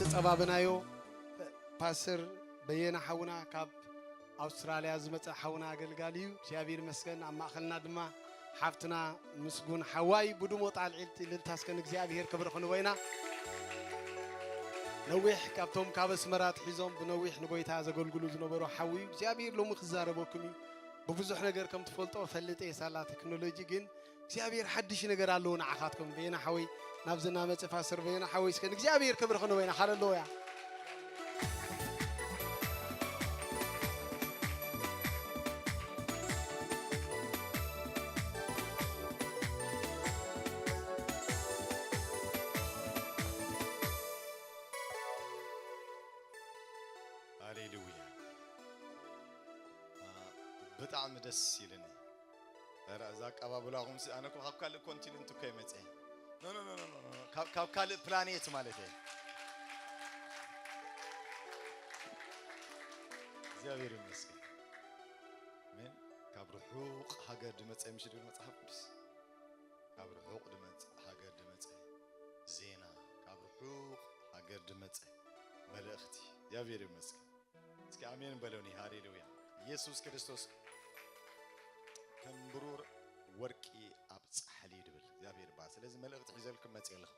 ተጸባበናዮ። ፓስተር በየነ ሓውና ካብ ኣውስትራልያ ዝመጸ ሓውና ኣገልጋሊ እዩ። እግዚኣብሔር ይመስገን። ኣብ ማእኸልና ድማ ሓፍትና ምስጉን ሓዋይ ብድሙቕ ጣልዒልቲ እልልታ እስከ ንእግዚኣብሔር ክብሪ ክንቦ ኢና። ነዊሕ ካብቶም ካብ ኣስመራ ኣትሒዞም ብነዊሕ ንጎይታ ዘገልግሉ ዝነበሩ ሓዊ እዩ። እግዚኣብሔር ሎሚ ክዛረበኩም እዩ። ብብዙሕ ነገር ከም ትፈልጦ ፈልጥ እየ ሳላ ቴክኖሎጂ፣ ግን እግዚኣብሔር ሓድሽ ነገር ኣለዎ ንዓኻትኩም። በየና ሓወይ ናብዚ እናመጽእ ፓስተር በየና ሓወይ እስከ ንእግዚኣብሔር ክብሪ ክንቦ ኢና። ሃሌሉያ። ሃሌሉያ። ብጣዕሚ ደስ ኢልኒ። ኧረ እዛ ኣቀባብላኹም ሲ-፣ ኣነ እኮ ካብ ካልእ ኮንቲነንት እኮ ይመጸ። ኖ፣ ኖ፣ ኖ፣ ኖ፣ ኖ፣ ኖ። ካብ፣ ካብ ካልእ ፕላኔት ማለት እየ። እግዚኣብሔር ይመስገን። ምን ካብ ርሑቕ ሃገር ድመጸ ምሽ ድብል መጽሓፍ ቅዱስ። ካብ ርሑቕ ድመጽ-፣ ሃገር ድመጸ ዜና፣ ካብ ርሑቕ ሃገር ድመጸ መልእኽቲ። እግዚኣብሔር ይመስገን። እስኪ ኣሜን በሉኒ። ሃሌሉያ። ኢየሱስ ክርስቶስ ከም ብሩር ወርቂ ኣብ ጻሕሊ እዩ ድብል። እግዚኣብሔር ይባርክ። ስለዚ መልእኽቲ ሒዘልኩም መጽእ ኣለኹ።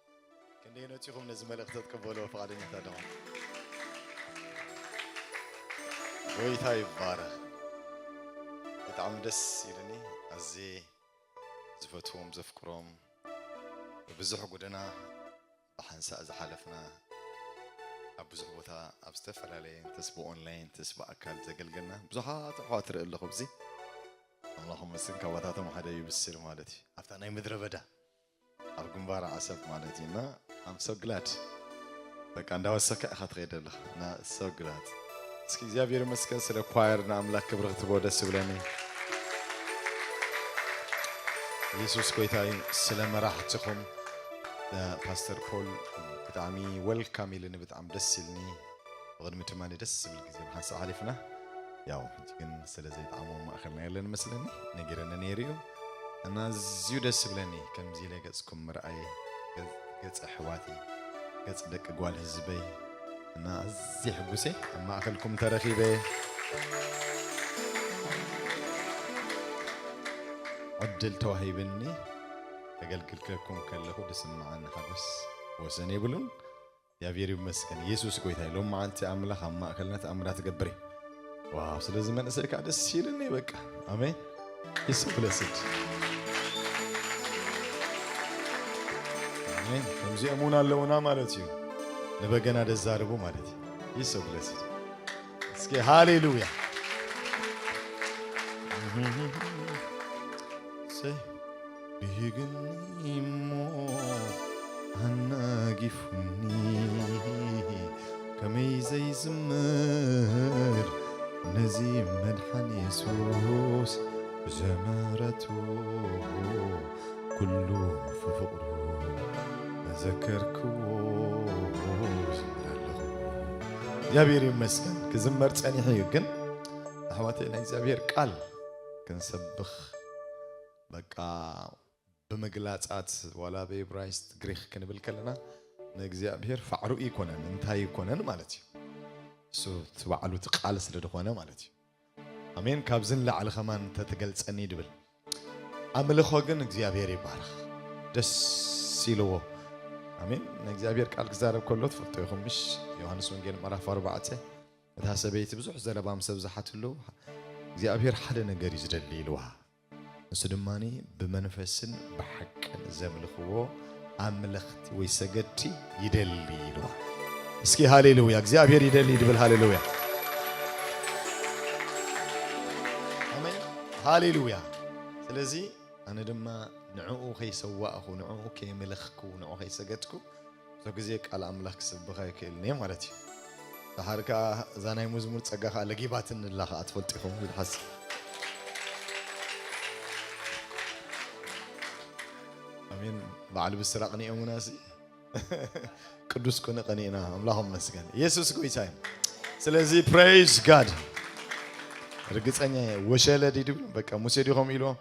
ክንደይ ነቲኹም ነዚ መልእኽቲ ክትቅበሉ ፍቓደኛታት ዲኹም? ጎይታ ይባረኽ። ብጣዕሚ ደስ ኢሉኒ። ኣዝየ ዝፈትዎም ዘፍቅሮም ብብዙሕ ጎደና ብሓንሳእ ዝሓለፍና ኣብ ብዙሕ ቦታ ኣብ ዝተፈላለየ እንተስ ብኦንላይን እንተስ ብኣካል ዘገልገልና ብዙሓት ኣሕዋት ርኢ ኣለኹ። ኣብዚ ኣምላኽ ይመስገን ካብታቶም ሓደ እዩ ብስል ማለት እዩ። ኣብታ ናይ ምድረ በዳ ኣብ ግንባር ዓሰብ ማለት እዩ። እና I'm so glad በቃ እንዳወሰካ ኢኻ ትኸይድ ኣለኻ። እና so glad። እስኪ እግዚኣብሔር ይመስገን ስለ ኳየር ንኣምላክ ክብሪ ክትቦ ደስ ይብለኒ። ኢየሱስ ጎይታ እዩ። ስለ መራሕትኹም ፓስተር ፖል ብጣዕሚ ወልካም ኢልኒ፣ ብጣዕሚ ደስ ኢልኒ። ብቕድሚ ድማ ደስ ዝብል ግዜ ብሓንሳእ ሓሊፍና። ያው ሕጂ ግን ስለ ዘይጠዓሞ ማእኸልና የለን መስለኒ፣ ነጊረኒ ነይሩ እዩ። እና ኣዝዩ ደስ ዝብለኒ ከምዚ ኢለ ገጽኩም ምርኣይ፣ ገጽ-፣ ገጽ ኣሕዋተይ፣ ገጽ ደቂ ጓል ህዝበይ። እና ኣዝየ ሕጉሰ ኣብ ማእኸልኩም ተረኺበ። ዕድል ተዋሂብኒ ከገልግልከኩም ከለኹ ዝስምዓኒ ሓጎስ ወሰን የብሉን። እግዚኣብሔር ይመስገን። ኢየሱስ ጎይታ እዩ። ሎም መዓልቲ ኣምላኽ ኣብ ማእከልና ተኣምራት ይገብር እዩ። ዋው፣ ስለዚ መንእሰይ ከዓ ደስ ይልኒ በቃ። ኣሜን። He's so blessed። ኣሜን። ከምዚኦም እውን ኣለውና ማለት እዩ። ንበገና ደዛርቡ ማለት እዩ። He's so blessed። እስኪ ሃሌሉያ። እሰይ። ብሂግኒ እሞ ኣናጊፉኒ፣ ከመይ ዘይዝምር ነዚ መድሓን የሱስ ብዘመረቱ፣ ኩሉ ፍፍቕሩ መዘከርክዎ ዝምር ኣለኹ። እግዚኣብሔር ይመስገን ክዝመር ጸኒሑ እዩ፣ ግን ኣሕዋተይ ናይ እግዚኣብሔር ቃል ክንሰብኽ በቃ ብምግላጻት ዋላ ብእብራይስጥ ግሪክ ክንብል ከለና ንእግዚኣብሔር ፋዕሩ ይኮነን እንታይ ይኮነን ማለት እዩ። እሱ እቲ ባዕሉ እቲ ቃል ስለ ዝኾነ ማለት እዩ። ኣሜን። ካብዚ ንላዕሊ ከማን እንተትገልጸኒ ድብል ኣምልኾ ግን እግዚኣብሔር ይባረኽ። ደስ ኢልዎ። ኣሜን። ንእግዚኣብሔር ቃል ክዛረብ ከሎ ትፈልጦ ኢኹም ምሽ? ዮሃንስ ወንጌል ምዕራፍ ኣርባዕተ፣ እታ ሰበይቲ ብዙሕ ዘረባ ምስ ኣብዝሓትሉ እግዚኣብሔር ሓደ ነገር እዩ ዝደሊ ኢልዋ። ንሱ ድማ ብመንፈስን ብሓቅን ዘምልኽዎ ኣምለኽቲ ወይ ሰገድቲ ይደሊ ኢልዋ። እስኪ ሃሌሉያ፣ እግዚኣብሔር ይደሊ ድብል ሃሌሉያ። ኣሜን። ሃሌሉያ። ስለዚ ኣነ ድማ ንዕኡ ከይሰዋእኹ፣ ንዕኡ ከየምለኽኩ፣ ንዕኡ ከይሰገድኩ፣ ብዙሕ ግዜ ቃል ኣምላኽ ክስብኻ ይክእልን እየ ማለት እዩ። ደሓር ከኣ እዛ ናይ መዝሙር ጸጋ ከኣ ለጊባትኒ ኣላ ከኣ ትፈልጡ ኢኹም ኢሉ ሓስብ። ኣሜን። በዓል ብስራ ቅኒኦምና ሲ ቅዱስ ቅኒ ቀኒእና ኣምላኽ ይመስገን። ኢየሱስ ጎይታ እዩ። ስለዚ praise God። ርግጸኛ እየ። ወሸለ ድዩ ድብል? በቃ ሙሴ ዲኹም ኢልዎም?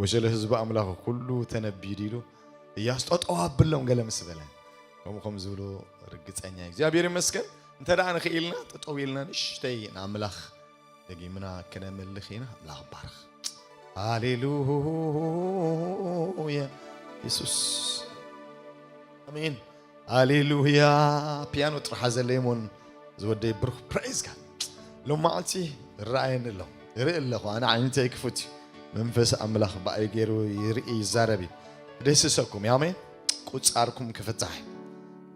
ወሸለ ህዝቢ ኣምላኽ ኩሉ ተነብዩ ድዩ ኢሉ? እያሱ ጠጠው ኣብሎም ገለ ምስ በለ። ከምኡ ከም ዝብሉ ርግጸኛ እየ። እግዚኣብሔር ይመስገን። እንተ ደኣ ንኽኢልና፣ ጠጠው ኢልና ንእሽተይ ንኣምላኽ ደጊምና ክነምልኽ ኢና። ኣምላኽ ይባረኽ። ሃሌሉያ። የሱስ። ኣሜን። ሃሌሉያ። ፒያኖ ጥራሕ ዘለይሞን ዝወደይ ብሩኽ። ፕሬዝ ጋድ። ሎማዓንቲ ይረኣየኒ ኣሎ። ይርኢ ኣለኹ። ኣነ ዓይነተይ ክፉት እዩ። መንፈስ ኣምላኽ ብኣይ ገይሩ ይርኢ ይዛረብ እዩ። ክደስሰኩም እዩ። ኣሜን። ቁጻርኩም ክፍታሕ እዩ።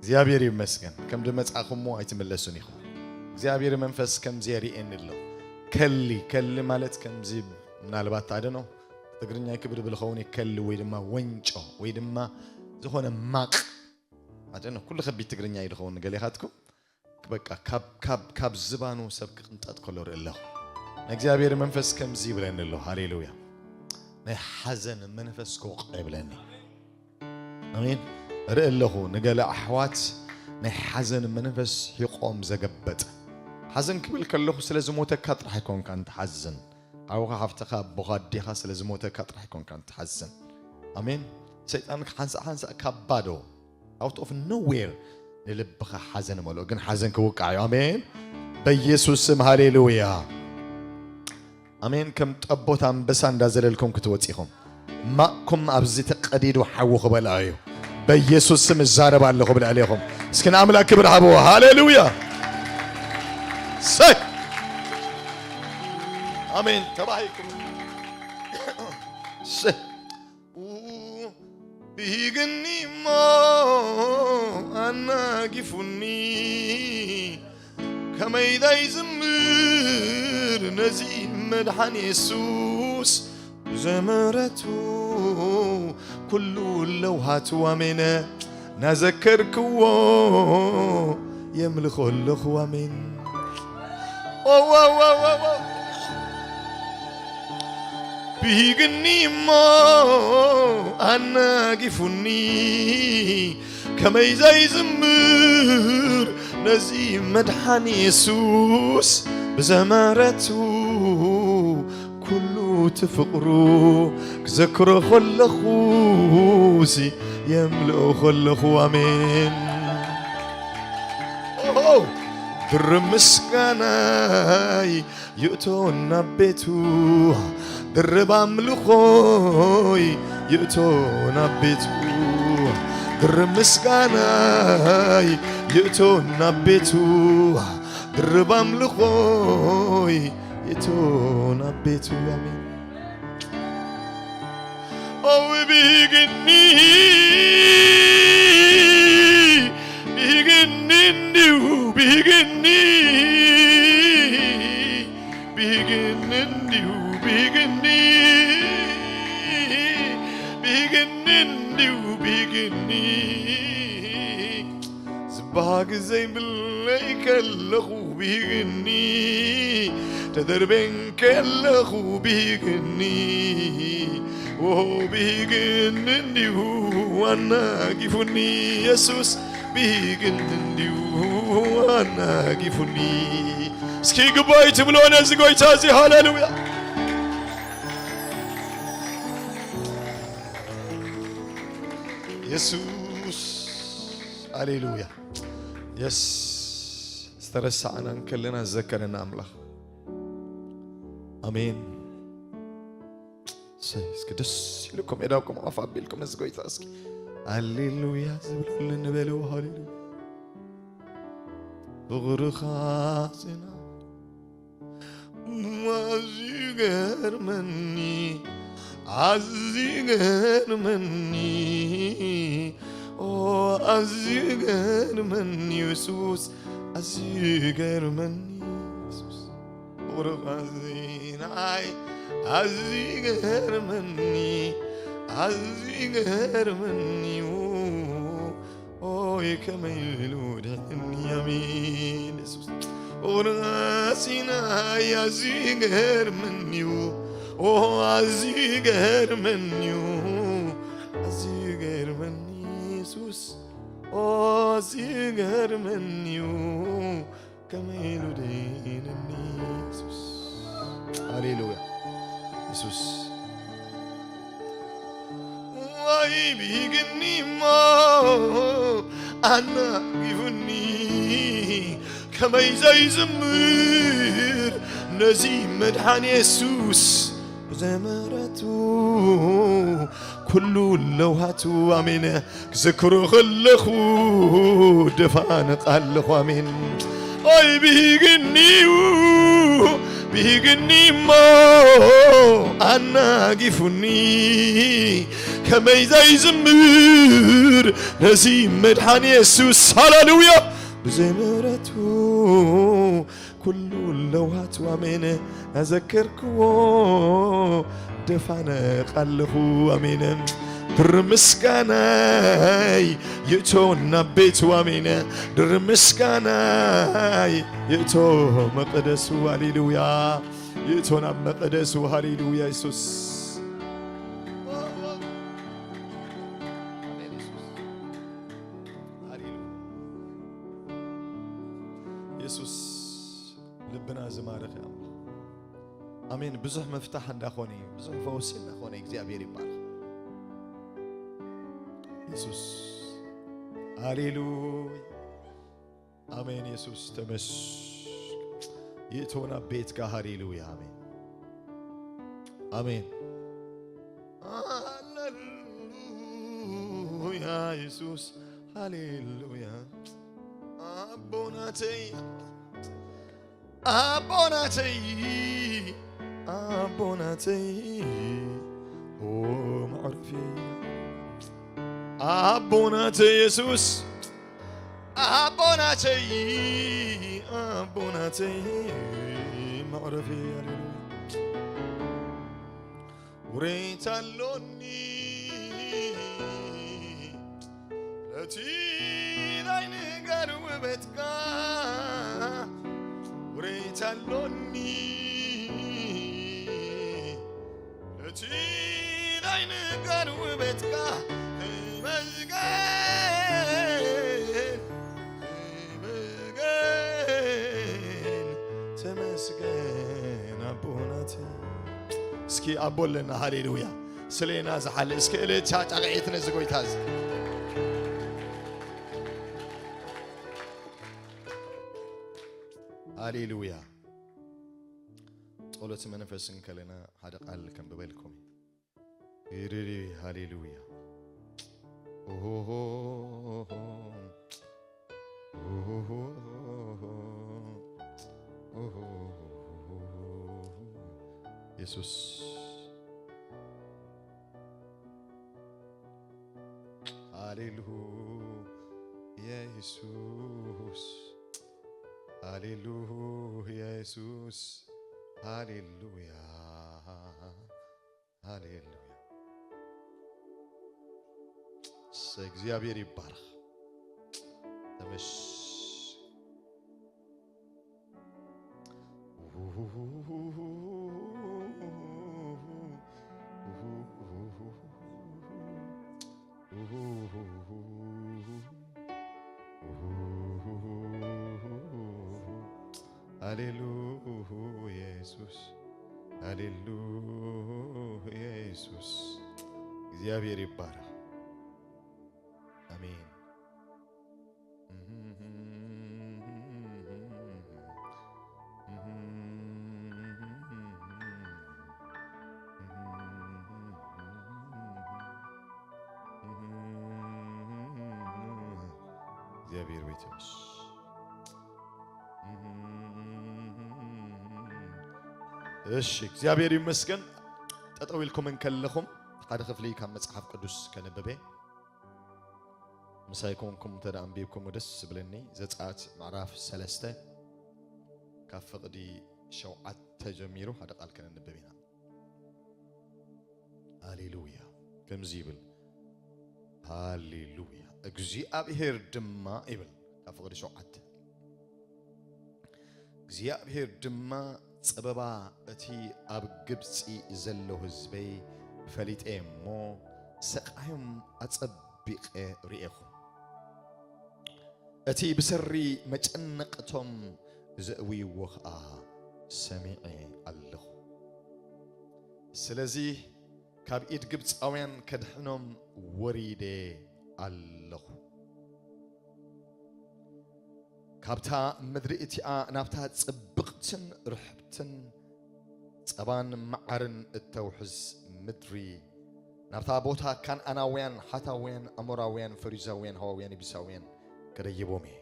እግዚኣብሔር ይመስገን። ከም ድመጻኹሞ ኣይትምለሱን ኢኹም። እግዚኣብሔር መንፈስ ከምዚ የርእየኒ ኣሎ። ከሊ፣ ከሊ ማለት ከምዚ ምናልባት ኣደኖ ትግርኛ ክብል ብልኸውን ከሊ ወይ ድማ ወንጮ ወይ ድማ ዝኾነ ማቅ ኣደኖ ኩሉ ከቢድ ትግርኛ እዩ ዝኸውን ገሌኻትኩም በቃ ካብ ካብ ካብ ዝባኑ ሰብ ክቕንጠጥ ከሎ ርኢ ኣለኹ። ንእግዚኣብሔር መንፈስ ከምዚ ይብለኒ ኣሎ። ሃሌሉያ። ናይ ሓዘን መንፈስ ክወቕዕ ይብለኒ። ኣሜን። ርኢ ኣለኹ ንገለ ኣሕዋት ናይ ሓዘን መንፈስ ሒቖም ዘገበጠ። ሓዘን ክብል ከለኹ ስለ ዝሞተካ ጥራሕ ኣይኮንካን ትሓዝን። ሓውኻ ሓፍትኻ ኣቦኻ ኣዴኻ ስለ ዝሞተካ ጥራሕ ኣይኮንካን ትሓዝን። ኣሜን። ሰይጣን ሓንሳእ ሓንሳእ ካብ ባዶ out of nowhere ንልብኻ ሓዘን መልኦ። ግን ሓዘን ክውቃዕ እዩ። ኣሜን። በኢየሱስ ስም ሃሌሉያ። ኣሜን። ከም ጠቦት ኣንበሳ እንዳዘለልኩም ክትወጽ ኢኹም። ማእኩም ኣብዚ ተቀዲዱ ሓዊ ክበልዖ እዩ። በኢየሱስ ስም እዛረብ ኣለኹ ብልዕሌኹም። እስኪ ንኣምላክ ክብር ሃብዎ። ሃሌሉያ። ሰይ። ኣሜን። ተባሂኩም። ሰይ። ብሂግኒ እሞ ኣናጊፉኒ፣ ከመይ ዘይዝምር ነዚ መድሓን የሱስ፣ ብዘመረቱ ኩሉ ለውሃቱ ኣሜን። ናዘከርክዎ የምልኾ ኣለኹ ኣሜን። ኦ፣ ዋ፣ ዋ፣ ዋ፣ ዋ። ብሂግኒ እሞ ኣናጊፉኒ፣ ከመይ ዘይዝምር ነዚ መድሓኒ የሱስ፣ ብዘመረቱ ኩሉ እቲ ፍቕሩ ክዘክሮ ከለኹ ሲ የምልኦ ከለኹ ኣሜን። ኦሆ! ድርብ ምስጋናይ ይእቶ ናብ ቤቱ፣ ድርብ ኣምልኾይ ይእቶ ናብ ቤቱ፣ ድርብ ምስጋናይ ይእቶ ናብ ቤቱ፣ ድርብ ኣምልኾይ ይእቶ ናብ ቤቱ። ኣሜን። ኦው ብሂግኒ፣ ብሂግኒ እንዲሁ ብሂግኒ፣ ብሂግኒ እንዲሁ ብሂግኒ፣ ብሂግኒ እንዲሁ ብሂግኒ። ዝባሃግ ዘይብለይ ከለኹ ብሂግኒ፣ ተደርቤን ከለኹ ብሂግኒ፣ ኦ ብሂግኒ እንዲሁ ኣናጊፉኒ፣ የሱስ ብሂግኒ እንዲሁ ኣናጊፉኒ። እስኪ ግባይ ትብሎ ነዚ ጎይታ እዚ፣ ሃሌሉያ። የሱስ፣ ሃሌሉያ። የስ፣ ዝተረሳዕና እንከለና ዝዘከረና ኣምላኽ። ኣሜን። ሰይ፣ እስኪ ደስ ኢልኩም፣ የዳውኩም ኣፍ ኣቢልኩም ነዚ ጎይታ እስኪ ሃሌሉያ ዝብለሉ ንበልዎ። ሃሌሉያ። ፍቕርኻ ጽና ኣዝዩ ገርመኒ፣ ኣዝዩ ገርመኒ፣ ኦ ኣዝዩ ገርመኒ የሱስ፣ ኣዝዩ ገርመኒ የሱስ። ፍቕርኻ እዚ ንዓይ ኣዝዩ ገርመኒ፣ ኣዝዩ ገርመኒ እዩ። ኦይ ከመይ ኢሉ ድሕኒ ኣሜን የሱስ። ፍቕርኻ ሲናይ ኣዝዩ ገርመኒ እዩ። ኦ ኣዝዩ ገርመኒ እዩ። ኣዝዩ ገርመኒ የሱስ። ኦ ኣዝዩ ገርመኒ እዩ። ከመይ ኢሉ ደይንኒ የሱስ። ሃሌሉያ። የሱስ። ዋይ ብሂግኒ እሞ ኣናጊፉኒ ከመይ ዘይዝምር ነዚ መድሓን የሱስ ብዘይ ምሕረቱ ኩሉ ለውሃቱ ኣሜን ክዝክሮ ከለኹ ደፋንቕ ኣለኹ ኣሜን ኦይ ብሂግኒዩ ብሂግኒ እሞ ኣናጊፉኒ ከመይ ዘይዝምር ነዚ መድሓን የሱስ ሃሌሉያ ብዘይ ምሕረቱ ኩሉ ለውሃቱ ኣሜን ኣዘከርክዎ ደፋነቕ ኣለኹ ኣሜን ድር ምስጋናይ ይእቶ ናብ ቤቱ ኣሜን ድር ምስጋናይ ይእቶ መቐደሱ ሃሌሉያ ይእቶ ናብ መቐደሱ ሃሌሉያ የሱስ የሱስ ልብና ዝማርኽ ኣምላኽ ኣሜን ብዙሕ ምፍታሕ እንዳኾነ እዩ ብዙሕ ፈውሲ እንዳኾነ እግዚኣብሔር ይባርኽ የሱስ ሃሌሉያ ኣሜን የሱስ ተመስ ይእቶና ቤትካ ሃሌሉያ ኣሜን ኣሜን ሃሌሉያ የሱስ ሃሌሉያ ኣቦናተይ ኣቦናተይ ኣቦናተይ ኦ መዕረፊ ኣቦናተይ የሱስ ኣቦናተይ ኣቦናተይ መዕረፊ ሃሌሉያ ውሬታ ኣሎኒ ነቲ ናይ ንጋር ውበትካ ውሬታ ኣሎኒ ነቲ ናይ ንጋር ውበትካ ተመስገን ተመስገን ተመስገን ኣቦናት እስኪ ኣቦ ኣለና ሃሌሉያ ስሌና ዝሓለ እስኪ እልልታ ጫቕዒት ነዚ ጎይታ እዚ ሃሌሉያ ጸሎት መንፈስ እንከለና ሓደ ቃል ከንብበልኩም ኢሪሪ ሃሌሉያ ኦሆሆሆ። ኦሆሆሆ። ኦሆሆሆ። የሱስ ሃሌሉያ የሱስ ሃሌሉያ የሱስ ሃሌሉያ ሃሌሉያ። እሰይ፣ እግዚኣብሔር ይባረክ። ተመሽ ሃሌሉያ ኢየሱስ፣ ሃሌሉያ ኢየሱስ። እግዚኣብሔር ይባረክ። ኣሜን። እግዚኣብሔር ቤት ይምስ። እሺ፣ እግዚኣብሔር ይመስገን። ጠጠው ኢልኩም እንከለኹም ሓደ ክፍሊ ካብ መጽሓፍ ቅዱስ ከንብብ እየ። ምሳይ ኮንኩም እንተ ደኣ ኣንቢብኩምዎ ደስ ዝብለኒ። ዘጸኣት ምዕራፍ ሰለስተ ካብ ፍቕዲ ሸውዓተ ጀሚሩ ሓደ ቃል ከነንብብ ኢና። ሃሌሉያ። ከምዚ ይብል፣ ሃሌሉያ። እግዚኣብሔር ድማ ይብል፣ ካብ ፍቕዲ ሸውዓተ። እግዚኣብሔር ድማ፣ ጸበባ እቲ ኣብ ግብጺ ዘሎ ህዝበይ ፈሊጠ እሞ፣ ሰቓዮም ኣጸቢቐ ርኤኹ። እቲ ብሰሪ መጨነቕቶም ዘእውይዎ ኸኣ ሰሚዐ ኣለኹ። ስለዚ ካብ ኢድ ግብጻውያን ከድሕኖም ወሪደ ኣለኹ። ካብታ ምድሪ እቲኣ ናብታ ጽብቕትን ርሕብትን ጸባን መዓርን እተውሕዝ ምድሪ፣ ናብታ ቦታ ካንኣናውያን፣ ሓታውያን፣ ኣሞራውያን፣ ፈሪዛውያን፣ ሃዋውያን፣ የቡሳውያን ከደይቦም እየ።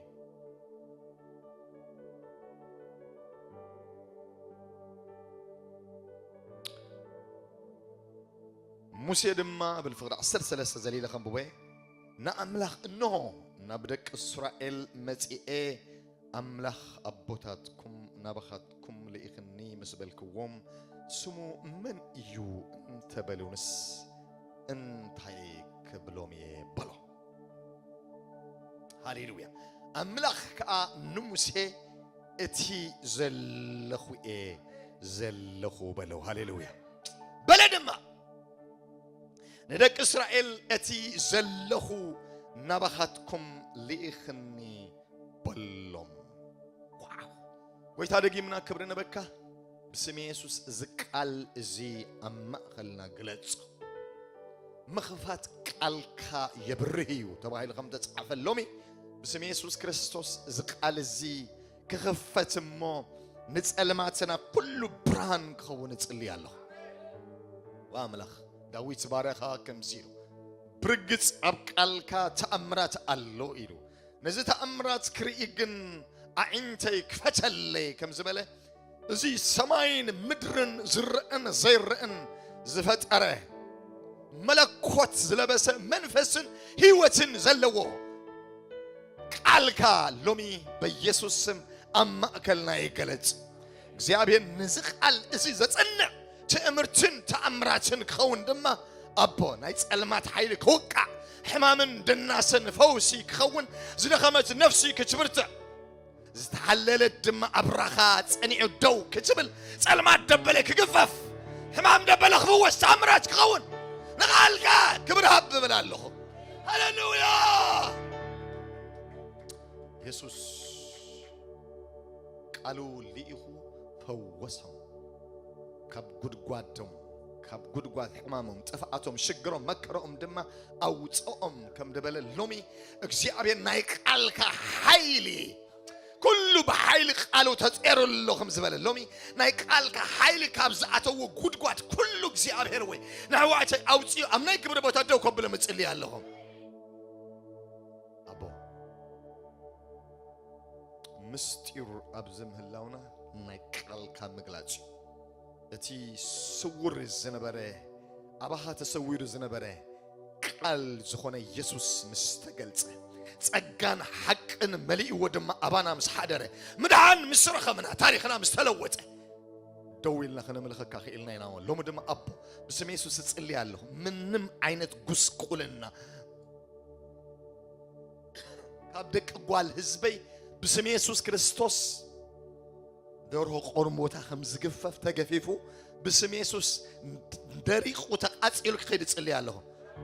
ሙሴ ድማ፣ እብል ፍቕዲ ዓሰርተ ሰለስተ ዘሊለ ከንብቦ እየ። ንኣምላኽ፣ እንሆ፣ ናብ ደቂ እስራኤል መጺኤ፣ ኣምላኽ ኣቦታትኩም ናባኻትኩም ልኢኽኒ ምስ በልክዎም፣ ስሙ መን እዩ እንተበሉንስ፣ እንታይ ክብሎም እየ? በሎ። ሃሌሉያ። ኣምላኽ ከኣ ንሙሴ፣ እቲ ዘለኹ እየ ዘለኹ በሎ። ሃሌሉያ። በለ ድማ፣ ንደቂ እስራኤል፣ እቲ ዘለኹ ናባኻትኩም ልኢኽኒ በሎም። ዋው! ጎይታ፣ ደጊምና ክብሪ ነበካ። ብስም የሱስ፣ እዚ ቃል እዚ ኣብ ማእከልና ግለጾ። ምኽፋት ቃልካ የብርህ እዩ ተባሂሉ ከም ተጻሕፈ፣ ሎሚ ብስም የሱስ ክርስቶስ እዚ ቃል እዚ ክኽፈት እሞ፣ ንጸልማትና ኩሉ ብርሃን ክኸውን እጽሊ ኣለኹ። ዋ ኣምላኽ፣ ዳዊት ባርያኻ ከምዚ ኢሉ፣ "ብርግጽ ኣብ ቃልካ ተኣምራት ኣሎ" ኢሉ። "ነዚ ተኣምራት ክርኢ ግን ኣዒንተይ ክፈተለይ" ከም ዝበለ፣ እዚ ሰማይን ምድርን ዝረአን ዘይረአን ዝፈጠረ፣ መለኮት ዝለበሰ፣ መንፈስን ህይወትን ዘለዎ ቃልካ ሎሚ በኢየሱስ ስም ኣብ ማእከልና ይገለጽ። እግዚኣብሔር፣ ነዚ ቃል እዚ ዘጸንዕ ትእምርትን ተኣምራትን ክኸውን ድማ፣ ኣቦ፣ ናይ ጸልማት ሓይሊ ክውቃዕ፣ ሕማምን ድናሰን ፈውሲ ክኸውን፣ ዝደኸመት ነፍሲ ክትብርትዕ፣ ዝተሓለለት ድማ ኣብራኻ ጸኒዑ ደው ክትብል፣ ጸልማት ደበለ ክግፈፍ፣ ሕማም ደበለ ክፍወስ፣ ተኣምራት ክኸውን፣ ንቓልካ ክብሪ ሃብ እብል ኣለኹ። ሃሌሉያ! የሱስ ቃሉ ልኢኹ ፈወሶም። ካብ ጉድጓዶም፣ ካብ ጉድጓድ ሕማሞም፣ ጥፍኣቶም፣ ሽግሮም፣ መከረኦም ድማ ኣውፅኦም ከም ዝበለ፣ ሎሚ እግዚኣብሔር ናይ ቃልካ ሓይሊ፣ ኩሉ ብሓይሊ ቃሉ ተፀይሩ ኣሎ ከም ዝበለ፣ ሎሚ ናይ ቃልካ ሓይሊ ካብ ዝኣተዎ ጉድጓድ ኩሉ እግዚኣብሔር ወይ ንኣሕዋተይ ኣውፅኡ፣ ኣብ ናይ ክብሪ ቦታ ደው ከብሎ ምፅሊ ኣለኹም። ኣቦ፣ ምስጢር ኣብዚ ምህላውና ናይ ቃልካ ምግላጽ እዩ። እቲ ስውር ዝነበረ፣ ኣባኻ ተሰዊሩ ዝነበረ ቃል ዝኾነ የሱስ ምስ ተገልጸ፣ ጸጋን ሓቅን መሊእዎ ድማ ኣባና ምስ ሓደረ፣ ምድሓን ምስ ረኸብና፣ ታሪኽና ምስ ተለወጠ፣ ደው ኢልና ከነምልኸካ ክኢልና ኢና። ሎሚ ድማ ኣቦ፣ ብስም የሱስ እጽሊ ኣለኹ። ምንም ዓይነት ጉስቁልና ካብ ደቂ ጓል ህዝበይ ብስም የሱስ ክርስቶስ፣ ደርሆ ቆርሞታ ከም ዝግፈፍ ተገፊፉ፣ ብስም የሱስ ደሪቑ ተቓጺሉ ክኸይድ እጽሊ ኣለኹ።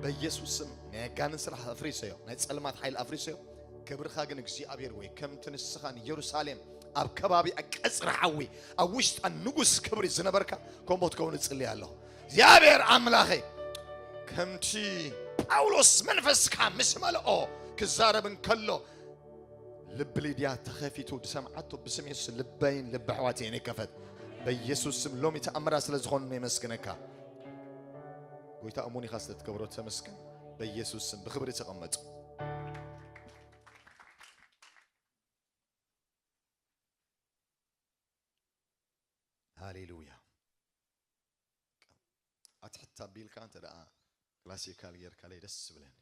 በኢየሱስ ስም ናይ ኣጋንንት ስራሕ ኣፍሪሰዮ፣ ናይ ጸልማት ሓይሊ ኣፍሪሰዮ። ክብርኻ ግን እግዚኣብሔር ወይ፣ ከምቲ ንስኻ ንየሩሳሌም ኣብ ከባቢኣ ቀጽሪ ሓዊ፣ ኣብ ውሽጣ ንጉስ ክብሪ ዝነበርካ፣ ከምኡ ትከውን እጽሊ ኣለኹ። እግዚኣብሔር ኣምላኸይ፣ ከምቲ ጳውሎስ መንፈስካ ምስ መልኦ ክዛረብ እንከሎ፣ ልቢ ሊድያ ተኸፊቱ ዝሰምዓቶ፣ ብስም የሱስ ልበይን ልቢ ኣሕዋተይን ይከፈት። በኢየሱስ ስም ሎሚ ተኣምራት ስለ ዝኾኑ የመስግነካ። ጎይታ እሙን ኢኻ ስለ ትገብሮ ተመስገን። በኢየሱስ ስም ብኽብሪ ተቐመጡ። ሃሌሉያ። ኣትሕት ኣቢልካ እንተ ደኣ ክላሲካል ጌርካለይ ደስ ዝብለኒ።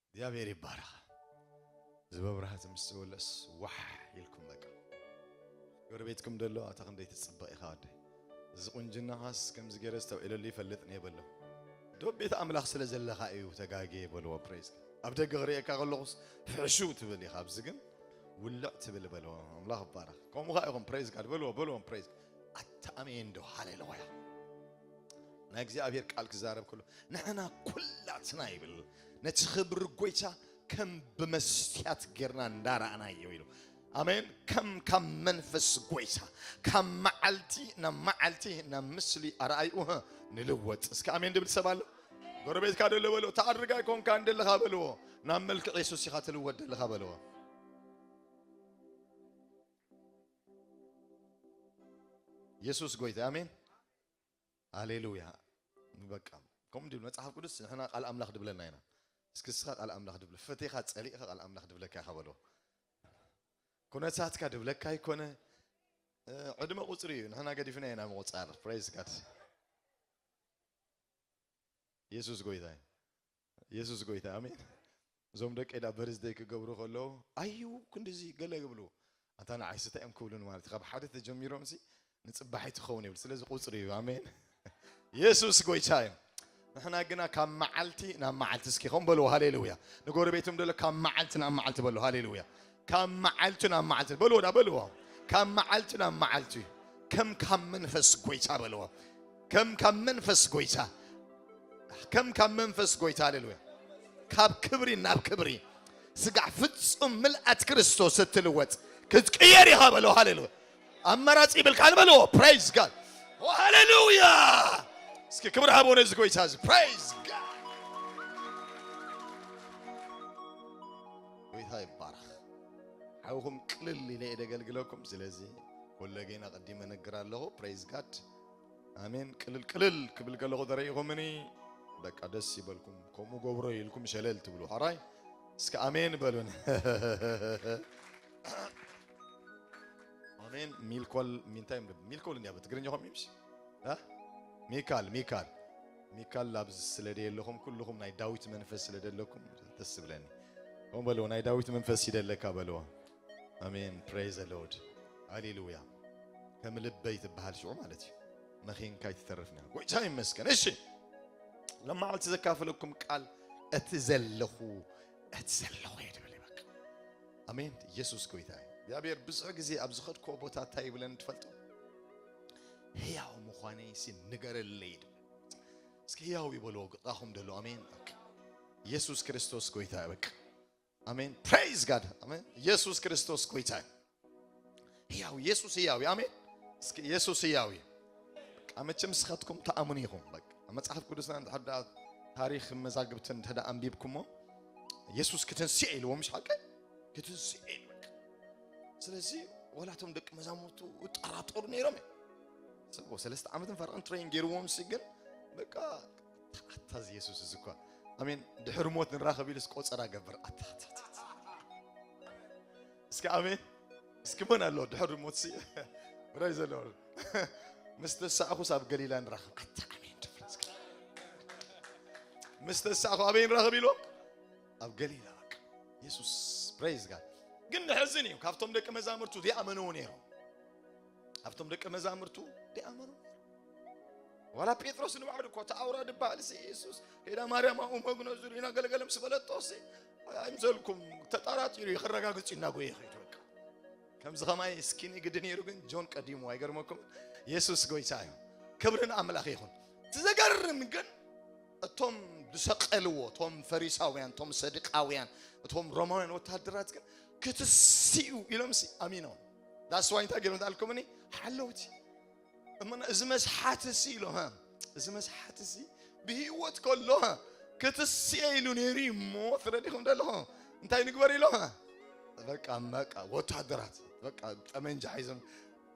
እግዚኣብሔር ይባረኽ። እዚ መብራህቲ ምስ ተወለስ ዋሕ ኢልኩም በቃ። ጎረቤትኩም ደሎ ኣታ ክንደይ ትጽበቕ ኢኻ ወደይ። እዚ ቁንጅናኻስ ከምዚ ገይረ ዝተውዒለሉ ይፈልጥን እየ በሎ። ዶ ቤት ኣምላኽ ስለ ዘለኻ እዩ ተጋግየ በልዎ። ፕሬዝ። ኣብ ደገ ክርእየካ ከለኹስ ፍሕሹው ትብል ኢኻ፣ ኣብዚ ግን ውልዕ ትብል በልዎ። ኣምላኽ ይባረኽ። ከምኡ ኸኣ ኢኹም ፕሬዝ ጋድ በልዎ፣ በልዎም ፕሬዝ። ኣታ ኣሜን ዶ ሃሌሉያ። ናይ እግዚኣብሔር ቃል ክዛረብ ከሎ ንሕና ኩላትና ይብል ነቲ ክብሪ ጎይታ ከም ብመስትያት ጌርና እንዳረኣናዮ ኢሉ። ኣሜን። ከም ካብ መንፈስ ጎይታ ካብ መዓልቲ ናብ መዓልቲ ናብ ምስሊ ኣርኣይኡ ንልወጥ። እስከ ኣሜን ድብል ሰብ ኣሎ? ጎረቤትካ ደሎ በሎ፣ ተኣድርጋይ ኮንካ እንደለኻ በልዎ፣ ናብ መልክዕ የሱስ ኢኻ ትልወጥ ደለኻ በልዎ። የሱስ ጎይታ፣ ኣሜን። ሃሌሉያ። በቃ፣ ከምኡ ድብል መጽሓፍ ቅዱስ፣ ንሕና ቃል ኣምላኽ ድብለና ኢና። እስኪ እስኻ ቃል ኣምላኽ ድብል፣ ፈቲኻ ጸሊእኻ ቃል ኣምላኽ ድብለካ ኢኻ በሎ። ኩነታትካ ድብለካ ኣይኮነ፣ እ፣ ዕድመ ቁጽሪ እዩ። ንሕና ገዲፍና ኢና ምቁጻር። ፕሬዝ ጋድ። የሱስ ጎይታ እዩ። የሱስ ጎይታ፣ ኣሜን። እዞም ደቀይ ዳ በርዝደይ ክገብሩ ከለዉ፣ ኣዩ ክንድዚ ገለ ይብሉ። ኣንታ ንዓይሲ እንታይ እዮም ክብሉን ማለት እዩ። ካብ ሓደ ተጀሚሮም ሲ ንጽባሒት ክኸውን ይብል። ስለዚ ቁጽሪ እዩ። ኣሜን። የሱስ ጎይታ እዩ። ንሕና ግና ካብ መዓልቲ ናብ መዓልቲ፣ እስኪ ከም በልዎ፣ ሃሌሉያ። ንጎረቤትም ደሎ ካብ መዓልቲ ናብ መዓልቲ በሎ፣ ሃሌሉያ። ካብ መዓልቲ ናብ መዓልቲ በልዎ፣ ዳ በልዎ። ካብ መዓልቲ ናብ መዓልቲ ከም ካብ መንፈስ ጎይታ በልዎ። ከም ካብ መንፈስ ጎይታ፣ ከም ካብ መንፈስ ጎይታ፣ ሃሌሉያ። ካብ ክብሪ ናብ ክብሪ፣ ስጋዕ ፍጹም ምልኣት ክርስቶስ እትልወጥ ክትቅየር ኢኻ በሎ፣ ሃሌሉያ። ኣማራጺ ይብልካን በሎ፣ ፕሬዝ ጋድ። ኦ፣ ሃሌሉያ። እስኪ ክብሪ ሃቦ ነዚ ጎይታ እዚ፣ ፕሬዝ ጋድ። ጎይታ ይባረኽ። ሓውኹም ቅልል ኢለ እየ ደገልግለኩም። ስለዚ ኮለጌን ኣቐዲመ እነግር ኣለኹ። ፕሬዝ ጋድ። ኣሜን። ቅልል ቅልል ክብል ከለኹ ተረኢኹምኒ፣ በቃ ደስ ይበልኩም። ከምኡ ገብሮ ኢልኩም ሸለል ትብሉ። ሓራይ እስከ ኣሜን በሉን። ኣሜን። ሚልኮል፣ ሚንታይ፣ ሚልኮል እንዲያ ብትግርኛ ኾም ይምሽ? እ? ሚካል፣ ሚካል። ሚካል ኣብዚ ስለ ደየለኹም፣ ኩልኹም ናይ ዳዊት መንፈስ ስለ ደለኩም ደስ ዝብለኒ። ከምኡ በልዎ፣ ናይ ዳዊት መንፈስ ይደለካ በልዎ። ኣሜን። ፕሬዝ ዘ ሎርድ። ሃሌሉያ። ከም ልበይ ትበሃል ሽዑ ማለት እዩ። መኺንካ ኣይትተርፍን እያ። ጎይታ ይመስገን። እሺ። ሎማዓልቲ ዘካፍለኩም ቃል እቲ ዘለኹ፣ እቲ ዘለኹ እየ ድብል እዩ በቃ። ኣሜን። ኢየሱስ ጎይታ እዩ። እግዚኣብሔር ብዙሕ ግዜ ኣብ ዝኸድክዎ ቦታ እንታይ ይብለኒ ትፈልጡ? ህያው ምዃነይ ሲ ንገረለይ ድብል። እስኪ ህያው ይበልዎ ግጣኹም ደሎ። ኣሜን። በቃ። ኢየሱስ ክርስቶስ ጎይታ እዩ በቃ። ኣሜን። ፕሬዝ ጋድ። ኣሜን። ኢየሱስ ክርስቶስ ጎይታ እዩ። ህያው፣ ኢየሱስ ህያው እዩ። ኣሜን። እስኪ ኢየሱስ ህያው እዩ። በቃ መቸም ንስኻትኩም ተኣምኑ ኢኹም። በቃ ኣብ መጽሓፍ ቅዱስና እንድሕር ደኣ ታሪኽ መዛግብቲ እንተ ደኣ ኣንቢብኩሞ፣ የሱስ ክትንስእ ኢልዎም፣ ምሽ ሓቀ? ክትንስእ ኢሉ። በቃ ስለዚ ወላቶም ደቂ መዛሙርቱ ይጠራጠሩ ነይሮም እዮም። ሰብ ሰለስተ ዓመትን ፈርቕን ትሬን ገይርዎም ሲ ግን በቃ ኣታ፣ ኣታ እዚ የሱስ እዚ እኳ፣ ኣሜን፣ ድሕሪ ሞት ንራኸብ ኢሉስ ቆጸራ ገብር። ኣታ፣ ኣታ፣ ኣታ፣ ኣታ። እስኪ ኣሜን። እስኪ መን ኣሎ ድሕሪ ሞት ሲ? ብራይ ዘሎ። ምስ ተሳእኹስ ኣብ ገሊላ ንራኸብ። ኣታ ኣሜን ትብል እስኪ። ምስ ተሳእኹ ኣበይ ንራኸብ ኢልዎም? ኣብ ገሊላ በቃ። የሱስ፣ ፕሬዝ ጋድ። ግን ንሕዝን እዩ። ካብቶም ደቂ መዛሙርቱ ዚኣመንዎ ነይሮም። ካብቶም ደቂ መዛሙርቱ ዚኣመኑ ነይሮም። ዋላ ጴጥሮስ ንባዕሉ እኮ፣ "እቲ ኣውራ ድበሃል ሲ የሱስ፣ ከይዳ ማርያም ኣብኡ መግኖ ዙር ኢና ገለገለ ምስ በለቶ ሲ፣ ኣይምሰልኩም፣ ተጠራጢሩ እዩ፣ ክረጋግጽ እዩ እናጎየ ይኸይድ በቃ." ከምዚ ኸማይ ስኪኒ ግዲ ነይሩ፣ ግን ጆን ቀዲሙ፣ ኣይገርመኩም? የሱስ ጎይታ እዩ። ክብሪ ንኣምላኽ ይኹን። እቲ ዘገርም ግን፣ እቶም ዝሰቀልዎ፣ እቶም ፈሪሳውያን፣ እቶም ሰድቃውያን፣ እቶም ሮማውያን ወታደራት ግን፣ "ክትስኡ" ኢሎም ሲ ኣሚኖም። ዳስ ዋይ እንታይ ገይሮም ተኣልኩምኒ? ሓለውቲ። እመና፣ እዚ መስሓት ሲ ኢሎም፣ ሃ? እዚ መስሓት ሲ ብህይወት ከሎ፣ ሃ? ክትስኤ ኢሉ ነይሩ እዩ እሞ፣ ተረዲኹም ደለኹ? እንታይ ንግበር ኢሎም፣ ሃ? በቃ፣ በቃ፣ ወታደራት፣ በቃ፣ ጠመንጃ ሒዞም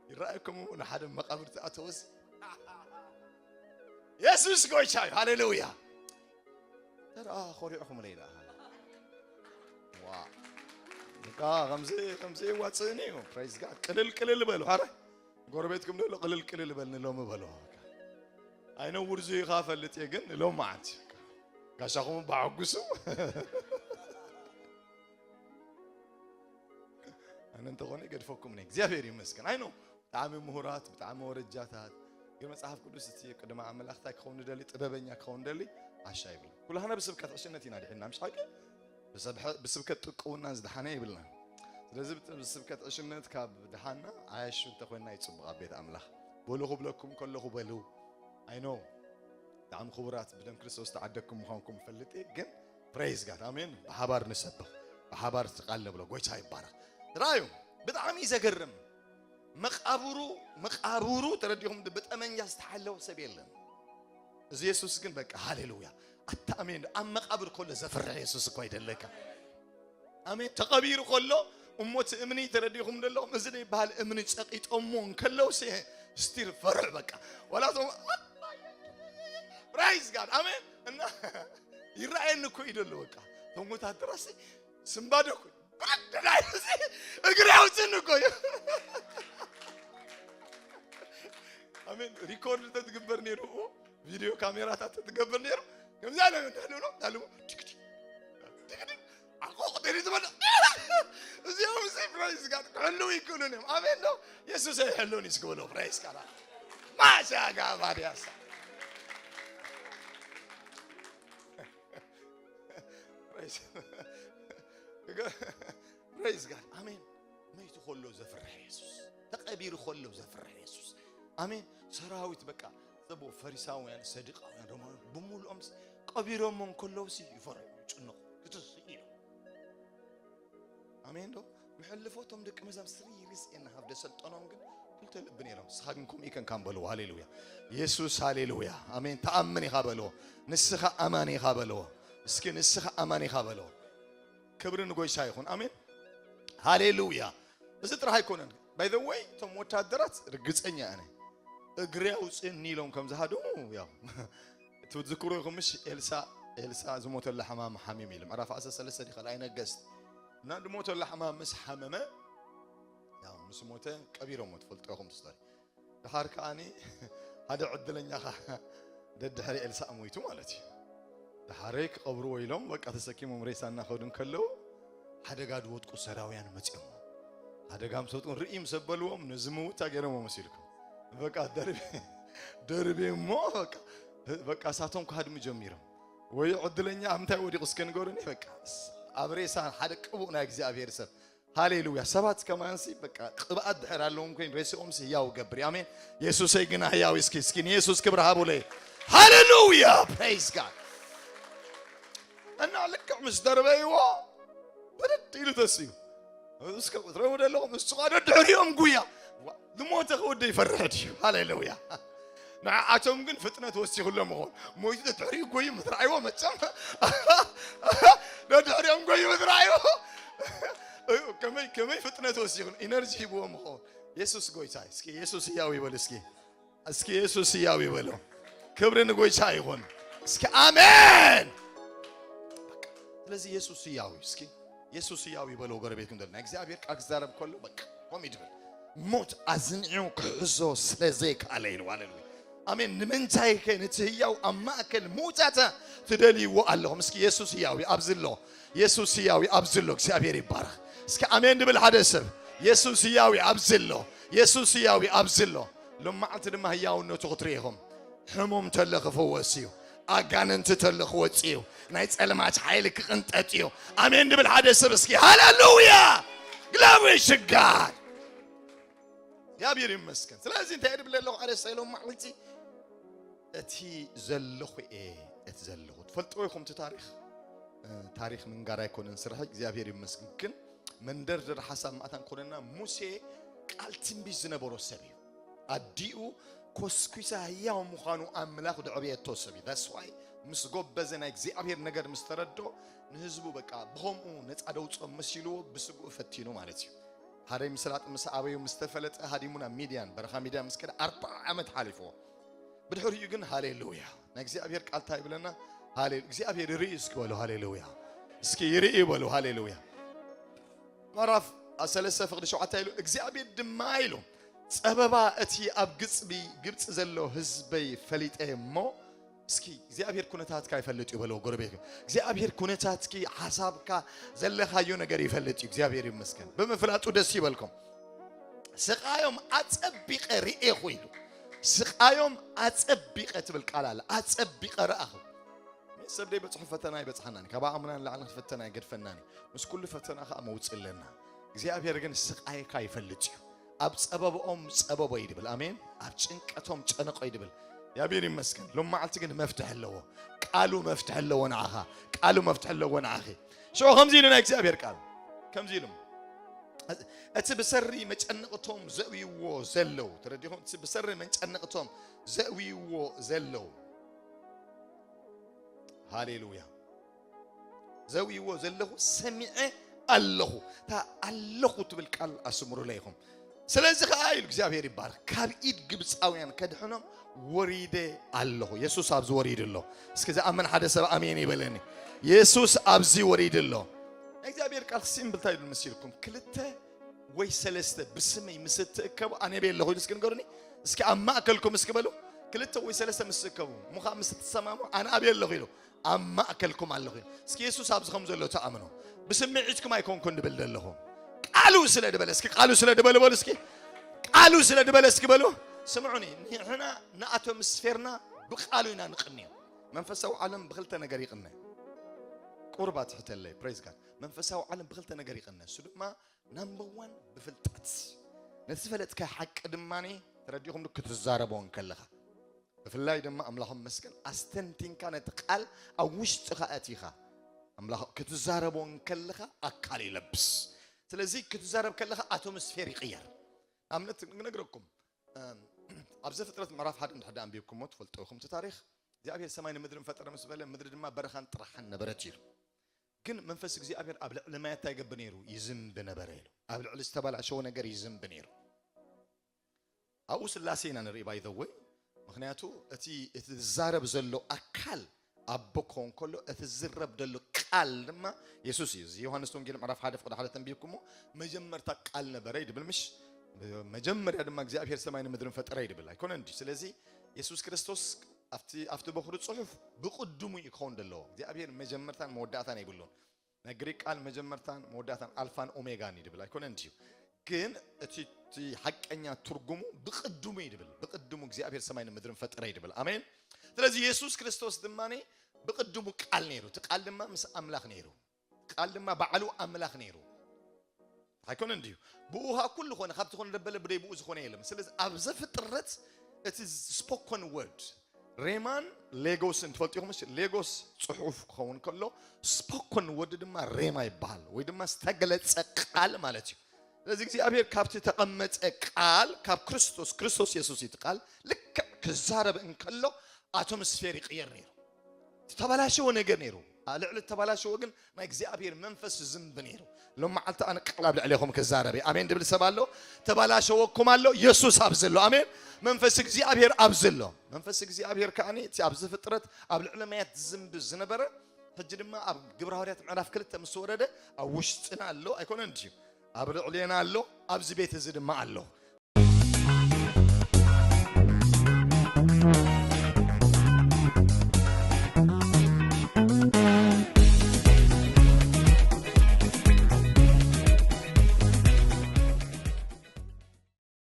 ይረኣየኩም፣ ንሓደ መቓብር ተኣተወ ሲ። የሱስ ጎይታ እዩ። ሃሌሉያ። ተራ ኮሪዕኹም ለይ ደኣ። ዋ። በቃ ከምዚ፣ ከምዚ ይዋጽእኒ እዩ። ፕሬዝ ጋድ። ቅልል፣ ቅልል በሉ። ኣረ፣ ጎረቤትኩም ደሎ ቅልል፣ ቅልል በልኒ ሎሚ በሎ። ኣይነውር ዙ ኢኻ ፈልጥ እየ፣ ግን ሎም መዓልቲ ጋሻኹም ባዕጉሱ። ኣነ እንተኾነ ይገድፈኩም ነይ። እግዚኣብሔር ይመስገን። ኣይ ኖ፣ ብጣዕሚ ምሁራት፣ ብጣዕሚ ወረጃታት። ግን መጽሓፍ ቅዱስ እቲ ቅድመ ኣምላኽ እንታይ ክኸውን ደሊ? ጥበበኛ ክኸውን ደሊ? ዓሻ ይብል። ኩላህና ብስብከት ዕሽነት ኢና ድሒንና፣ ምሽ ሓቂ? ብሰብሐ-፣ ብስብከት ጥቅውና ዝደሓነ ይብልና። ስለዚ ብት-፣ ብስብከት ዕሽነት ካብ ደሓና፣ ዓያሹ እንተኾይንና ይጽቡቕ ኣብ ቤት ኣምላኽ። በሉ ክብለኩም ከለኹ በሉ። ኣይ ኖ፣ ብጣዕሚ ክቡራት፣ ብደም ክርስቶስ ተዓደግኩም ምዃንኩም እፈልጥ እየ፣ ግን ፕሬዝ ጋድ፣ ኣሜን። ብሓባር ንሰብኽ፣ ብሓባር እቲ ቃል ነብሎ። ጎይታ ይባረኽ። ራእዩ ብጣዕሚ ዘገርም። መቃብሩ፣ መቃብሩ ተረዲኹም፣ ብጠመንጃ ዝተሓለወ ሰብ የለን። እዚ የሱስ ግን በቃ፣ ሃሌሉያ። ኣታ ኣሜን። ኣብ መቃብር ከሎ ዘፍርሕ የሱስ እኮ ይደለካ። ኣሜን። ተቐቢሩ ከሎ፣ እሞ እቲ እምኒ ተረዲኹም ዘለኹም፣ እዚ ዘይበሃል እምኒ ጸቂጦሞ እንከለውሲ፣ ስቲል ፈርሕ በቃ። ዋላ ቶም ፕራይዝ ጋድ ኣሜን። እና ይረኣየኒ እኮ እዩ ዘሎ በቃ። ቶም ወታደራሲ ስምባደ እኮ ብርድ ናይ እዚ እግሪ ኣውፅን እኮ እዩ። ኣሜን። ሪኮርድ ተትግበር ነይሩ፣ ቪዲዮ ካሜራታት ተትገብር ነይሩ። ከምዚ ኣለ እንዳሉ ነው እንዳሉ ድግድግ ድግድግ ኣቆ ቁጥሪ ዝበለ እዚኦም እዚ ፕራይዝ ጋር ክሕልው ይክእሉን እዮም። ኣሜን ነው። የሱስ ኣይሕልውን እዩ እስኪ በለው። ፕራይዝ ጋር ማሻ ጋባዲያሳ ፕሬዝ ጋድ ኣሜን። መይቱ ከሎ ዘፍርሕ የሱስ፣ ተቐቢሩ ከሎ ዘፍርሕ የሱስ። ኣሜን። ሰራዊት በቃ ጽቡ ፈሪሳውያን፣ ሰዱቃውያን፣ ሮማውያን ብምሉኦም ቀቢሮሞ እንከለውሲ ይፈርሑ፣ ይጭነቑ፣ ክትስእ እዮም። ኣሜን ዶ? መሐልፎቶም ደቂ መዛም ስሪ ሪስ ኤን ሃብ ደሰልጠኖም ግን ክልተ ልቢ ነይሮም። ንስኻ ግን ከምኡ ኢከን ካም በልዎ። ሃሌሉያ። የሱስ ሃሌሉያ። ኣሜን። ተኣምን ኢኻ በልዎ። ንስኻ ኣማኒ ኢኻ በልዎ። እስኪ ንስኻ ኣማኒ ኢኻ በልዎ። ክብሪ ንጎይታ ይኹን። ኣሜን። ሃሌሉያ። እዚ ጥራሕ ኣይኮነን። ባይ ዘ ወይ እቶም ወታደራት ርግጸኛ ኣነ እግሪ ኣውፅእኒ ኢሎም ከም ዝሃደሙ ያው ትዝክሩ ኢኹም ምሽ? ኤልሳ ኤልሳ ዝሞተላ ሕማም ሓሚም ኢሉ ምዕራፍ ዓሰርተ ሰለስተ ዲ ካልኣይ ነገስት እና ዝሞተላ ሕማም ምስ ሓመመ ያው ምስ ሞተ ቀቢሮሞ ትፈልጡ ኢኹም ስቶሪ። ድሓር ከኣኒ ሓደ ዕድለኛ ኸዓ ደድሕሪ ኤልሳእ ሞይቱ ማለት እዩ። ድሓረይ ክቐብርዎ ኢሎም በቃ ተሰኪሞም ሬሳ እናኸዱ እንከለዉ ሓደጋ ዝወድቁ ሰራውያን መፂኦም። ሓደጋ ምስ ወድቁ ርኢ ምስ ኣበልዎም ነዚ ምውት ገይሮም መሲልኩም በቃ ደርቢ ደርቢ እሞ በቃ በቃ እሳቶም ክሃድሙ ጀሚሮም። ወይ ዕድለኛ ኣብ ምንታይ ወዲቑ እስከ ንገሩኒ። በቃ ኣብ ሬሳ ሓደ ቅቡእ ናይ እግዚኣብሔር ሰብ ሃሌሉያ። ሰባት ከማንሲ በቃ ቅብኣት ድሕር ኣለዎም ኮይን ሬስኦም ህያው ገብር እዩ። ኣሜን። የሱሰይ ግና ህያው እስኪ እስኪ ንየሱስ ክብሪ ሃቡለይ። ሃሌሉያ ፕሬዝ ጋድ። እና ልክዕ ምስ ደርበይዎ ብድድ ኢሉ ተስዩ እስከ ትረቡ ደለኹም እሱ ቃ ደድሕሪኦም ጉያ ዝሞተ ክወደ ይፈርሕ ድዩ? ሃሌሉያ። ንዓኣቶም ግን ፍጥነት ወሲኹሎም ይኸውን። ሞይቱ ደድሕሪኡ ጎዩ ምስ ረኣይዎ መቸም ደድሕሪኦም ጎዩ ምስ ረኣይዎ ከመይ ከመይ ፍጥነት ወሲኹን ኢነርጂ ሂብዎም ይኸውን። የሱስ ጎይታ እዩ። እስኪ የሱስ ህያው ይበል እስኪ። እስኪ የሱስ ህያው ይበለው። ክብሪ ንጎይታ ይኹን። እስኪ ኣሜን። ስለዚ የሱስ ህያው እዩ። እስኪ የሱስ ህያው ይበለው ጎረቤትኩም ዘሎ። ናይ እግዚኣብሔር ቃል ክዛረብ ከሎ በቃ ኮም ይድብል። ሞት ኣዝንዕዩ ክሕዞ ስለ ዘይከኣለ ኢሉ። ሃሌሉያ ኣሜን። ንምንታይ ከ ነቲ ህያው ኣብ ማእከል ሙታተ ትደልይዎ ኣለኹም? እስኪ የሱስ ህያው እዩ ኣብዚ ኣሎ። የሱስ ህያው እዩ ኣብዚ ኣሎ። እግዚኣብሔር ይባረኽ። እስኪ ኣሜን ድብል ሓደ ሰብ የሱስ ህያው እዩ ኣብዚ ኣሎ። የሱስ ህያው እዩ ኣብዚ ኣሎ። ሎም መዓልቲ ድማ ህያውነቱ ክትርኢ ኢኹም። ሕሙም ተሎ ክፍወስ እዩ። ኣጋንንቲ ተሎ ክወጽእ እዩ። ናይ ጸልማት ሓይሊ ክቕንጠጥ እዩ። ኣሜን ድብል ሓደ ሰብ እስኪ ሃሌሉያ። ግሎሪ ሽጋድ እግዚኣብሔር ይመስገን። ስለዚ እንታይ ድብል ኣለኹ ሓደ ሰሎም ማዕልቲ እቲ ዘለኹ እየ እቲ ዘለኹ ትፈልጥዎ ኢኹም እቲ ታሪኽ ታሪኽ ምንጋር ኣይኮነን ስራሕ እግዚኣብሔር ይመስገን። ግን መንደርደር ሓሳብ ማእታን ኮነና ሙሴ ቃል ትንቢት ዝነበሮ ሰብ እዩ። ኣዲኡ ኮስኩሳ ህያው ምዃኑ ኣምላኽ ደዕብየቶ ሰብ እዩ። ዳስ ዋይ ምስ ጎበዘ ናይ እግዚኣብሔር ነገር ምስ ተረዶ ንህዝቡ በቃ ብኸምኡ ነፃ ደውፅኦም መሲልዎ ብስግኡ ፈቲኑ ማለት እዩ። ሃደይ ምስላጥ ምስ ኣበዩ ምስ ተፈለጠ ሃዲሙ ናብ ሚድያን በረኻ ሚድያን ምስ ከደ ኣርባዓ ዓመት ሓሊፍዎ። ብድሕሪኡ ግን ሃሌሉያ ናይ እግዚኣብሔር ቃል እንታይ ይብለና? ሃሌ እግዚኣብሔር ይርኢ እስኪ በሉ ሃሌሉያ። እስኪ ይርኢ በሉ ሃሌሉያ። ምዕራፍ ሰለስተ ፍቕዲ ሸውዓተ ኢሉ እግዚኣብሔር ድማ ኢሉ ጸበባ እቲ ኣብ ግጽቢ ግብጺ ዘሎ ህዝበይ ፈሊጠ እሞ እስኪ እግዚኣብሔር ኩነታትካ ይፈልጥ እዩ በለው ጎረቤት እግዚኣብሔር ኩነታትኪ ሓሳብካ ዘለኻዮ ነገር ይፈልጥ እዩ። እግዚኣብሔር ይመስገን ብምፍላጡ ደስ ይበልኩም። ስቓዮም ኣጸቢቐ ርእየኹ ኢሉ። ስቓዮም ኣጸቢቐ ትብል ቃል ኣለ። ኣጸቢቐ ረኣኹ። ሰብ ደይ በጽሑ ፈተና ይበጽሓናኒ ካብ ኣእምና ንላዕሊ ፈተና ይገድፈናኒ። ምስ ኩሉ ፈተና ከኣ መውጽእ ኣለና። እግዚኣብሔር ግን ስቓይካ ይፈልጥ እዩ። ኣብ ጸበብኦም ጸበቦ ይድብል ኣሜን። ኣብ ጭንቀቶም ጨነቆ ይድብል። ያቤር ይመስገን። ሎም መዓልቲ ግን መፍትሕ ኣለዎ። ቃሉ መፍትሕ ኣለዎ ንዓኻ። ቃሉ መፍትሕ ኣለዎ ንዓኺ። ሽዑ ከምዚ ኢሉ ናይ እግዚኣብሔር ቃል ከምዚ ኢሉ እቲ ብሰሪ መጨነቕቶም ዘእውይዎ ዘለዉ ተረዲኹም እቲ ብሰሪ መጨነቕቶም ዘእውይዎ ዘለዉ ሃሌሉያ ዘውይዎ ዘለኹ ሰሚዐ ኣለኹ። እታ ኣለኹ ትብል ቃል ኣስምሩለይ ኢኹም። ስለዚ ከዓ ኢሉ እግዚኣብሔር ይባረክ፣ ካብ ኢድ ግብፃውያን ከድሕኖም ወሪደ ኣለኹ። የሱስ ኣብዚ ወሪዱ ኣሎ። እስኪ ዝኣምን ሓደ ሰብ ኣሜን ይበለኒ። የሱስ ኣብዚ ወሪዱ ኣሎ። ናይ እግዚኣብሔር ቃል ሲምብል እንታይ ኢሉ መሲልኩም? ክልተ ወይ ሰለስተ ብስመይ ምስ እትእከቡ ኣነ ኣበይ ኣለኹ ኢሉ እስኪ ንገሩኒ። እስኪ ኣብ ማእከልኩም እስኪ በሉ። ክልተ ወይ ሰለስተ ምስ እትእከቡ፣ ምዃን ምስ እትሰማሙ ኣነ ኣበይ ኣለኹ ኢሉ ኣብ ማእከልኩም ኣለኹ ኢሉ። እስኪ የሱስ ኣብዚ ከም ዘሎ ተኣምኖ። ብስምዒትኩም ኣይኮንኩን ድብል ዘለኹ፣ ቃሉ ስለ ድበለ። እስኪ ቃሉ ስለ ድበለ በሉ እስኪ። ቃሉ ስለ ድበለ እስኪ በሉ። ስምዑኒ፣ ንሕና ንኣቶምስፌርና ብቃሉ ኢና ንቕንዮ። መንፈሳዊ ዓለም ብክልተ ነገር ይቕነ። ቁርባ ትሕተለይ፣ ፕሬዝ ጋድ። መንፈሳዊ ዓለም ብክልተ ነገር ይቕነ። እሱ ድማ ናምበር ዋን ብፍልጠት። ነቲ ዝፈለጥካዮ ሓቂ ድማ ተረዲኹም ክትዛረቦ እንከለኻ፣ ብፍላይ ድማ ኣምላኽ መስገን ኣስተንቲንካ ነቲ ቃል ኣብ ውሽጥኻ ኣቲኻ ኣምላኽ ክትዛረቦ እንከለኻ ኣካል ይለብስ። ስለዚ ክትዛረብ ከለኻ ኣቶምስፌር ይቕየር። ኣብነት ክነግረኩም፣ እም፣ ኣብ ዘፍጥረት ምዕራፍ ሓደ እንድሕር ደኣ ኣንቢብኩሞ ትፈልጡ ኢኹም እቲ ታሪኽ። እግዚኣብሔር ሰማይ ንምድርን ፈጠረ ምስ በለ፣ ምድሪ ድማ በረኻን ጥራሓን ነበረት ኢሉ። ግን መንፈስ እግዚኣብሔር ኣብ ልዕሊ ማይ እንታይ ይገብር ነይሩ? ይዝንብ ነበረ ኢሉ። ኣብ ልዕሊ ዝተበላሸወ ነገር ይዝንብ ነይሩ። ኣብኡ ስላሴ ኢና ንርኢ፣ ባይ ዘ ወይ። ምኽንያቱ እቲ፣ እቲ ዝዛረብ ዘሎ ኣካል ኣቦ ክኸውን ከሎ፣ እቲ ዝረብ ዘሎ ቃል ድማ የሱስ እዩ። እዚ ዮሃንስ ወንጌል ምዕራፍ ሓደ ፍቕዲ ሓደ ተንቢብኩሞ፣ መጀመርታ ቃል ነበረ ይድብል ምሽ? መጀመርያ ድማ እግዚኣብሔር ሰማይ ንምድርን ፈጠረ ይድብል ኣይኮነን ድዩ? ስለዚ የሱስ ክርስቶስ ኣብቲ፣ ኣብቲ በኹሪ ጽሑፍ ብቕድሙ እዩ ክኸውን ዘለዎ። እግዚኣብሔር መጀመርታን መወዳእታን የብሉን። ናይ ግሪክ ቃል መጀመርታን መወዳእታን ኣልፋን ኦሜጋን እዩ ድብል ኣይኮነን ድዩ? ግን እቲ፣ እቲ ሓቀኛ ትርጉሙ ብቕድሙ እዩ ድብል። ብቕድሙ እግዚኣብሔር ሰማይ ንምድርን ፈጠረ እዩ ድብል። ኣሜን። ስለዚ የሱስ ክርስቶስ ድማ ብቕድሙ ቃል ነይሩ። እቲ ቃል ድማ ምስ ኣምላኽ ነይሩ። ቃል ድማ ባዕሉ ኣምላኽ ነይሩ። ኣይኮነን ድዩ? ብኡ ኸኣ ኩሉ ኾነ፣ ካብ ዝኾነ ደበለ፣ ብደይ ብኡ ዝኾነ የለን። ስለዚ ኣብ ዘፍጥረት እቲ ስፖኮን ወርድ፣ ሬማን ሌጎስን ትፈልጡ ኢኹም። እሺ፣ ሌጎስ ጽሑፍ ክኸውን ከሎ፣ ስፖኮን ወርድ ድማ ሬማ ይበሃል፣ ወይ ድማ ዝተገለጸ ቃል ማለት እዩ። ስለዚ እግዚኣብሔር ካብቲ ተቐመጠ ቃል፣ ካብ ክርስቶስ፣ ክርስቶስ የሱስ እዩ እቲ ቃል፣ ልክዕ ክዛረብ እንከሎ ኣቶምስፌር ይቕየር ነይሩ። ዝተበላሸወ ነገር ነይሩ። ኣብ ልዕሊ ዝተበላሸወ ግን ናይ እግዚኣብሔር መንፈስ ዝዝንብ ነይሩ። ሎም መዓልቲ ኣነ ቃል ኣብ ልዕሌኹም ክዛረብ እየ። ኣሜን ድብል ሰብ ኣሎ? ተበላሸወኩም ኣሎ? የሱስ ኣብዚ ኣሎ። ኣሜን። መንፈስ እግዚኣብሔር ኣብዚ ኣሎ። መንፈስ እግዚኣብሔር ከኣ እቲ ኣብዚ ፍጥረት ኣብ ልዕሊ ማያት ዝዝንብ ዝነበረ፣ ሕጂ ድማ ኣብ ግብረ ሃዋርያት ምዕራፍ ክልተ ምስ ወረደ ኣብ ውሽጥና ኣሎ። ኣይኮነን ድዩ? ኣብ ልዕሌና ኣሎ። ኣብዚ ቤት እዚ ድማ ኣሎ።